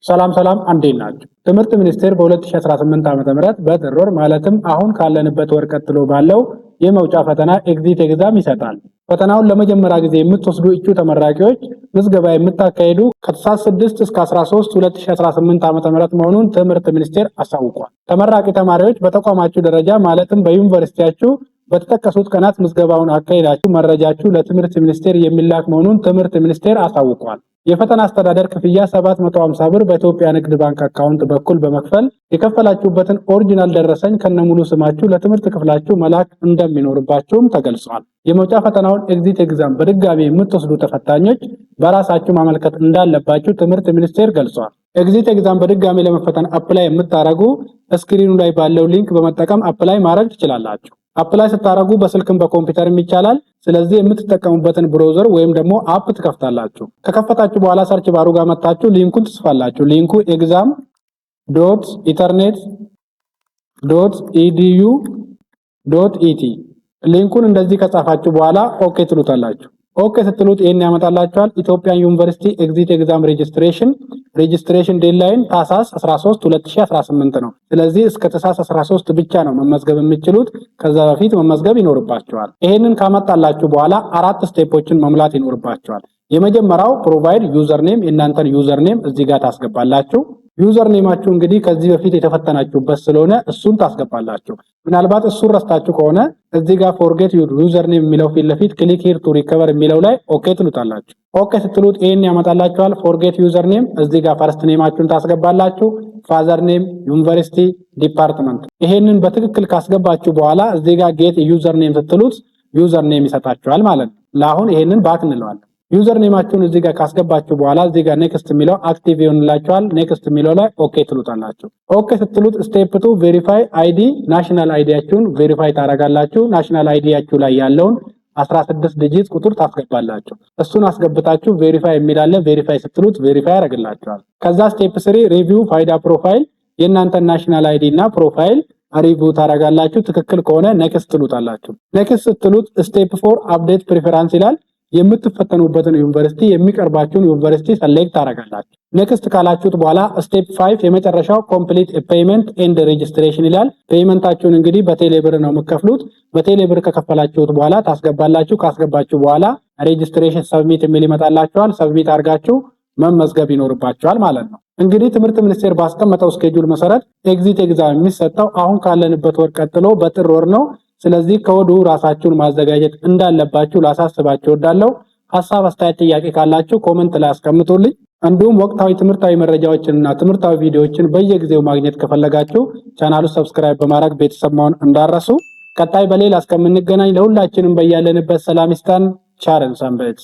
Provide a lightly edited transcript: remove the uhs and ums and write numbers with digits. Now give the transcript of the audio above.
ሰላም ሰላም፣ እንዴት ናችሁ? ትምህርት ሚኒስቴር በ2018 ዓ.ም በጥር ወር፣ ማለትም አሁን ካለንበት ወር ቀጥሎ ባለው የመውጫ ፈተና exit exam ይሰጣል። ፈተናውን ለመጀመሪያ ጊዜ የምትወስዱ እጩ ተመራቂዎች ምዝገባ የምታካሂዱ ከታህሳስ 6 እስከ 13 2018 ዓ.ም መሆኑን ትምህርት ሚኒስቴር አሳውቋል። ተመራቂ ተማሪዎች በተቋማችሁ ደረጃ፣ ማለትም በዩኒቨርሲቲያችሁ በተጠቀሱት ቀናት ምዝገባውን አካሂዳችሁ መረጃችሁ ለትምህርት ሚኒስቴር የሚላክ መሆኑን ትምህርት ሚኒስቴር አሳውቋል። የፈተና አስተዳደር ክፍያ 750 ብር በኢትዮጵያ ንግድ ባንክ አካውንት በኩል በመክፈል የከፈላችሁበትን original ደረሰኝ ከነሙሉ ስማችሁ ለትምህርት ክፍላችሁ መላክ እንደሚኖርባችሁም ተገልጿል። የመውጫ ፈተናውን exit exam በድጋሚ የምትወስዱ ተፈታኞች በራሳችሁ ማመልከት እንዳለባችሁ ትምህርት ሚኒስቴር ገልጿል። Exit exam በድጋሚ ለመፈተን apply የምታደርጉ screen ኑ ላይ ባለው link በመጠቀም apply ማድረግ ትችላላችሁ። Apply ስታደርጉ በስልክም በኮምፒውተርም ይቻላል። ስለዚህ የምትጠቀሙበትን browser ወይም ደግሞ app ትከፍታላችሁ። ከከፈታችሁ በኋላ search bar ኡ ጋር መታችሁ link ኡን ትጽፋላችሁ። Link ኡ exam.ethernet.edu.et። Link ኡን እንደዚህ ከጻፋችሁ በኋላ okay ትሉታላችሁ። Okay ስትሉት ይሄን ያመጣላችኋል። Ethiopian University exit exam registration፣ registration deadline ታህሳስ 13 2018 ነው። ስለዚህ እስከ ታህሳስ 13 ብቻ ነው መመዝገብ የምትችሉት። ከዛ በፊት መመዝገብ ይኖርባችኋል። ይሄንን ካመጣላችሁ በኋላ አራት step ኦችን መሙላት ይኖርባችኋል። የመጀመሪያው provide username፣ የእናንተን username እዚህ ጋር ታስገባላችሁ። Username ኣችሁ እንግዲህ ከዚህ በፊት የተፈተናችሁበት ስለሆነ እሱን ታስገባላችሁ። ምናልባት እሱን ረስታችሁ ከሆነ እዚህ ጋር forget your username የሚለው ፊት ለፊት click here to recover የሚለው ላይ okay ትሉታላችሁ። Okay ስትሉት ይሄን ያመጣላችኋል። Forget username፣ እዚህ ጋር first name ኣችሁን ታስገባላችሁ። Father name፣ university፣ department። ይሄንን በትክክል ካስገባችሁ በኋላ እዚህ ጋር get username ስትሉት username ይሰጣችኋል ማለት ነው። ለአሁን ይሄንን back እንለዋለን። Username ኣችሁን እዚህ ጋር ካስገባችሁ በኋላ እዚህ ጋር next የሚለው active ይሆንላችኋል። Next የሚለው ላይ okay ትሉታላችሁ። Okay ስትሉት step 2 verify ID፣ national ID ያችሁን verify ታደርጋላችሁ። National ID ያችሁ ላይ ያለውን 16 digit ቁጥር ታስገባላችሁ። እሱን አስገብታችሁ verify የሚል አለ። Verify ስትሉት verify ያደርግላችኋል። ከዛ step 3 review ፋይዳ profile፣ የእናንተን national ID እና profile review ታደርጋላችሁ። ትክክል ከሆነ next ትሉታላችሁ። Next ስትሉት step 4 update preference ይላል። የምትፈተኑበትን ዩኒቨርሲቲ፣ የሚቀርባችሁን ዩኒቨርሲቲ select ታደርጋላችሁ። Next ካላችሁት በኋላ step 5 የመጨረሻው complete payment and registration ይላል። Payment ኣችሁን እንግዲህ በቴሌብር ነው የምትከፍሉት። በቴሌብር ከከፈላችሁት በኋላ ታስገባላችሁ። ካስገባችሁ በኋላ registration submit የሚል ይመጣላችኋል። Submit አድርጋችሁ መመዝገብ ይኖርባችኋል ማለት ነው። እንግዲህ ትምህርት ሚኒስቴር ባስቀመጠው schedule መሰረት exit exam የሚሰጠው አሁን ካለንበት ወር ቀጥሎ በጥር ወር ነው። ስለዚህ ከወዲሁ ራሳችሁን ማዘጋጀት እንዳለባችሁ ላሳስባችሁ እወዳለሁ። ሀሳብ፣ አስተያየት፣ ጥያቄ ካላችሁ comment ላይ አስቀምጡልኝ። እንዲሁም ወቅታዊ ትምህርታዊ መረጃዎችንና ትምህርታዊ ቪዲዮዎችን በየጊዜው ማግኘት ከፈለጋችሁ ቻናሉ subscribe በማድረግ ቤተሰብ መሆን እንዳትረሱ። ቀጣይ በሌላ እስከምንገናኝ ለሁላችንም በያለንበት ሰላም ይስጠን። ቸር እንሰንብት።